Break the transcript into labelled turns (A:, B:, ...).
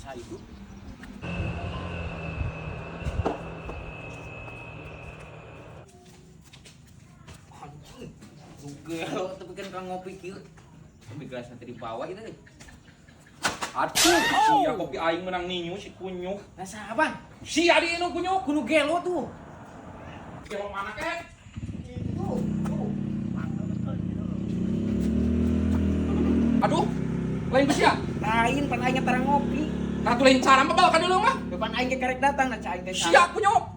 A: Sa itu. Anjing. Gelo tapi kan kang ngopi kieu. Tapi gelas nanti dibawa itu.
B: Aduh, sia kopi aing menang ninyu si kunyuk.
A: Nah, saha, Bang?
B: Sia di nu kunyuk.
A: Kudu gelo tuh.
B: Gelo mana kek?
A: Itu, tuh.
B: Aduh, lain ku sia.
A: Lain pan aing tarang ngopi.
B: Nah, tuh lain cara mah bal ka dulu mah.
A: Depan aing ge karek datang nah aing teh.
B: Sia kunyuk.